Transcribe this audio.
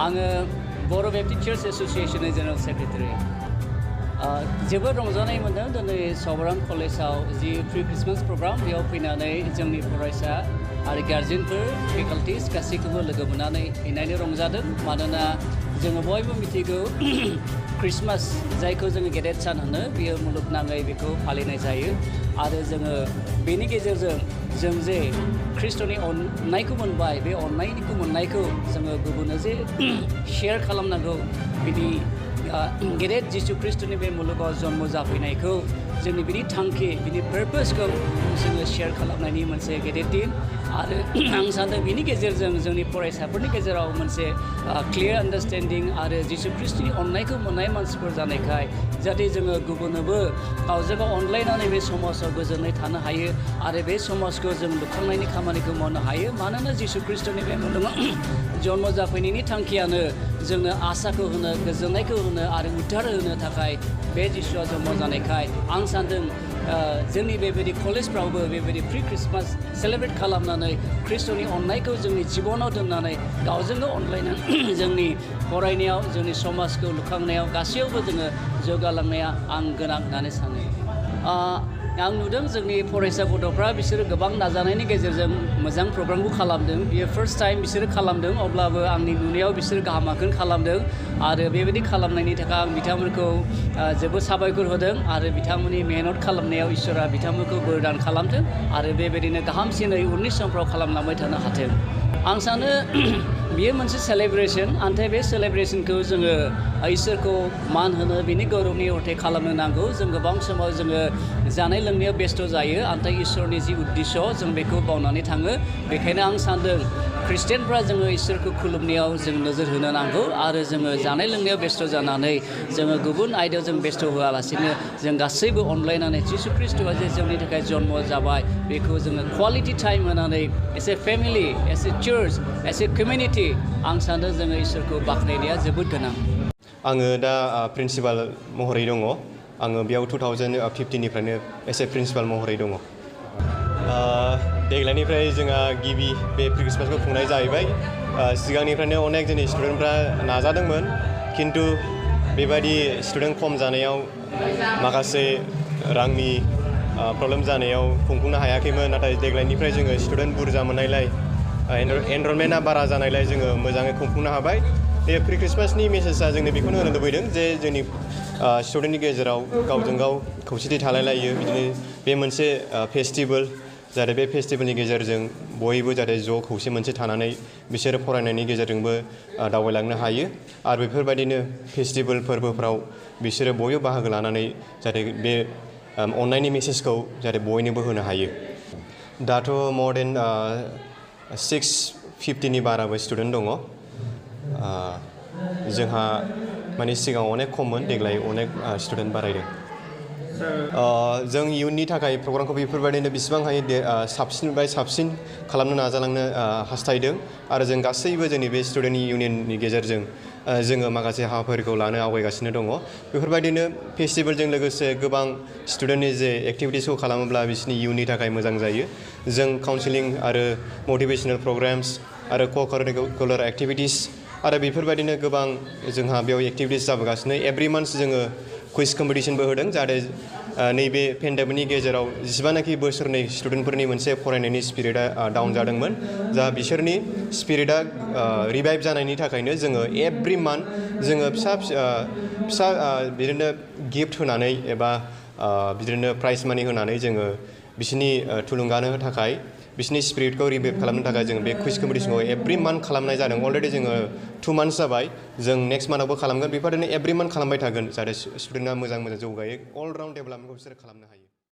आङो बर' Baptist church एस'सिएशननि general secretary जोबोद रंजानाय मोनदों दिनै सभाराम कलेजाव जि प्रि क्रिसमास प्रग्राम बेयाव फैनानै जोंनि फरायसा आरो गार्जेनफोर फेकाल्टिस गासैखौबो लोगो मोननानै इनायनो रंजादों मानोना जोङो बयबो मिथिगौ क्रिसमास जायखौ जोङो गेदेर सान होनो बेयो मुलुगनाङै बेखौ फालिनाय जायो आरो जोङो बेनि गेजेरजों जों जे ख्रिस्ट'नि अननायखौ मोनबाय बे अननायखौ मोननायखौ जोङो गुबुननो जे शेयार खालामनांगौ बिदि गेदेर जिसु ख्रिस्ट'नि बे मुलुगाव जन्म जाफैनायखौ जोंनि बिनि थांखि बिनि पारपसखौ जोङो शेयार खालामनायनि मोनसे गेदेर दिन आरो आं सानो बिनि गेजेरजों जोंनि फरायसाफोरनि गेजेराव मोनसे क्लियार आन्डारस्टेन्डिं आरो जिसु ख्रिस्ट'नि अननायखौ मोननाय मानसिफोर जानायखाय जाहाथे जोङो गुबुननोबो गावजों गाव अनलायनानै बे समाजाव गोजोनै थानो हायो आरो बे समाजखौ जों लुखांनायनि खामानिखौ मावनो हायो मानोना जिसु ख्रिस्ट'नि बे मुलुगाव जन्म जाफैनायनि थांखियानो जोंनो आसाखौ होनो गोजोननायखौ होनो आरो उद्धार होनो थाखाय बे जिसुआ जन्म जानायखाय आं सानदों जोंनि बेबायदि कलेजफ्रावबो बेबायदि प्रि क्रिसमास सेलेब्रेट खालामनानै ख्रिस्ट'नि अननायखौ जोंनि जिबनाव दोननानै गावजों गाव अनलायनानै जोंनि फरायनायाव जोंनि समाजखौ लुखांनायाव गासैयावबो जोङो जौगालांनाया आं गोनां होननानै सानो आं नुदों जोंनि फरायसा गथ'फ्रा बिसोरो गोबां नाजानायनि गेजेरजों मोजां प्रग्रामखौ खालामदों बियो फार्स्ट टाइम बिसोरो खालामदों अब्लाबो आंनि नुनायाव बिसोरो गाहामाखौनो खालामदों आरो बेबायदि खालामनायनि थाखाय आं बिथांमोनखौ जोबोद साबायखर होदों आरो बिथांमोननि मेहनत खालामनायाव इसोरा बिथांमोनखौ बोरदान खालामथों आरो बेबायदिनो गाहामसिनै उननि समफ्राव खालामलांबाय थानो हाथों आं सानो बियो मोनसे सेलेब्रेसन नाथाय बे सेलेब्रेसनखौ जोङो इसोरखौ मान होनो बिनि गौरबनि अर्थे खालामनो नांगौ जों गोबां समाव जोङो जानाय लोंनायाव बेस्थ' जायो नाथाय इसोरनि जि उद्देश्य जों बेखौ बावनानै थाङो बेखायनो आं सानदों ख्रिस्टियानफ्रा जोङो इसोरखौ खुलुमनायाव जों नोजोर होनो नांगौ आरो जोङो जानाय लोंनायाव बेस्थ' जानानै जोङो गुबुन आयदायाव जों बेस्थ' होआलासिनो जों गासैबो अनलायनानै जिसु ख्रिस्ट'आ जे जोंनि थाखाय जन्म जाबाय बेखौ जोङो क्वालिटि टाइम होनानै S A family S A church S A community आं सानो जोङो इसोरखौ बाख्नायनाया जोबोद गोनां आङो दा प्रिन्सिपाल महरै दङ आङो बेयाव 2015निफ्रायनो एस ए प्रिन्सिपाल महरै दङ देग्लायनिफ्राय जोंहा गिबि बे प्रि क्रिसमासखौ खुंनाय जाहैबाय सिगांनिफ्रायनो अनेक जोंनि स्टुडेन्टफ्रा नाजादोंमोन खिन्थु बेबायदि स्टुडेन्ट खम जानायाव माखासे रांनि प्रब्लेम जानायाव खुंफुंनो हायाखैमोन नाथाय देग्लायनिफ्राय जोङो स्टुडेन्ट बुरजा मोननायलाय एनरलमेन्टआ बारा जानायलाय जोङो मोजाङै खुंफुंनो हाबाय बे प्रि क्रिसमासनि मेसेजआ जोंनो बेखौनो होनो लुबैदों जे जोंनि स्टुडेन्टनि गेजेराव गावजों गाव खौसेथि थालायलायो बिदिनो बे मोनसे फेस्टिभेल जाहाथे बे फेस्टिभेलनि गेजेरजों बयबो जाहाथे ज' खौसे मोनसे थानानै बिसोरो फरायनायनि गेजेरजोंबो दावबायलांनो हायो आरो बेफोरबायदिनो फेस्टिभेल फोरबोफ्राव बिसोरो बयबो बाहागो लानानै जाहाथे बे अननायनि मेसेजखौ जाहाथे बयनोबो होनो हायो दाथ' मर देन 650नि बाराबो स्टुडेन्ट दङ जोंहा माने सिगाङाव अनेक खममोन देग्लाय अनेक स्टुडेन्ट बारायदों जों इयुननि थाखाय प्रग्रामखौ बेफोरबायदिनो बेसिबां हायो साबसिननिफ्राय साबसिन खालामनो नाजालांनो हास्थायदों आरो जों गासैबो जोंनि बे स्टुडेन्ट इउनियननि गेजेरजों जोङो माखासे हाबाफारिखौ लानो आवगायगासिनो दङ बेफोरबायदिनो फेस्टिभेलजों लोगोसे गोबां स्टुडेन्टनि जे एक्टिभिटिसखौ खालामोब्ला बिसोरनि इयुननि थाखाय मोजां जायो जों काउन्सिलिं आरो मटिभेशनेल प्रग्राम्स आरो को-कारिकुलार एक्टिभिटिस आरो बेफोरबायदिनो गोबां जोंहा बेयाव एक्टिभिटिस जाबोगासिनो एभ्रि मान्थ जोङो कुइज कम्पिटिशनबो होदों जाहाथे नैबे पेन्डेमिकनि गेजेराव जेसेबांनाखि बोसोरनै स्टुडेन्टफोरनि मोनसे फरायनायनि स्पिरिटआ डाउन जादोंमोन जा बिसोरनि स्पिरिटआ रिभाइभ जानायनि थाखायनो जोङो एभ्रि मान्थ जोङो फिसा बिदिनो गिफ्ट होनानै एबा बिदिनो प्राइज मानि होनानै जोङो बिसोरनि थुलुंगानो थाखाय बिसोरनि स्पिरिटखौ रिभाइभ खालामनो थाखाय जों बे कुइज कम्पिटिशनखौ एभ्रि मान्थ खालामनाय जादों अलरेडि जोङो 2 मान्थ्स जाबाय जों नेक्स्ट मान्थआवबो खालामगोन बेफोरबायदिनो एभ्रि मान्थ खालामबाय थागोन जाहाथे स्टुडेन्टआ मोजां जौगायो अल राउन्ड डेभेलपमेन्टखौ बिसोरो खालामनो हायो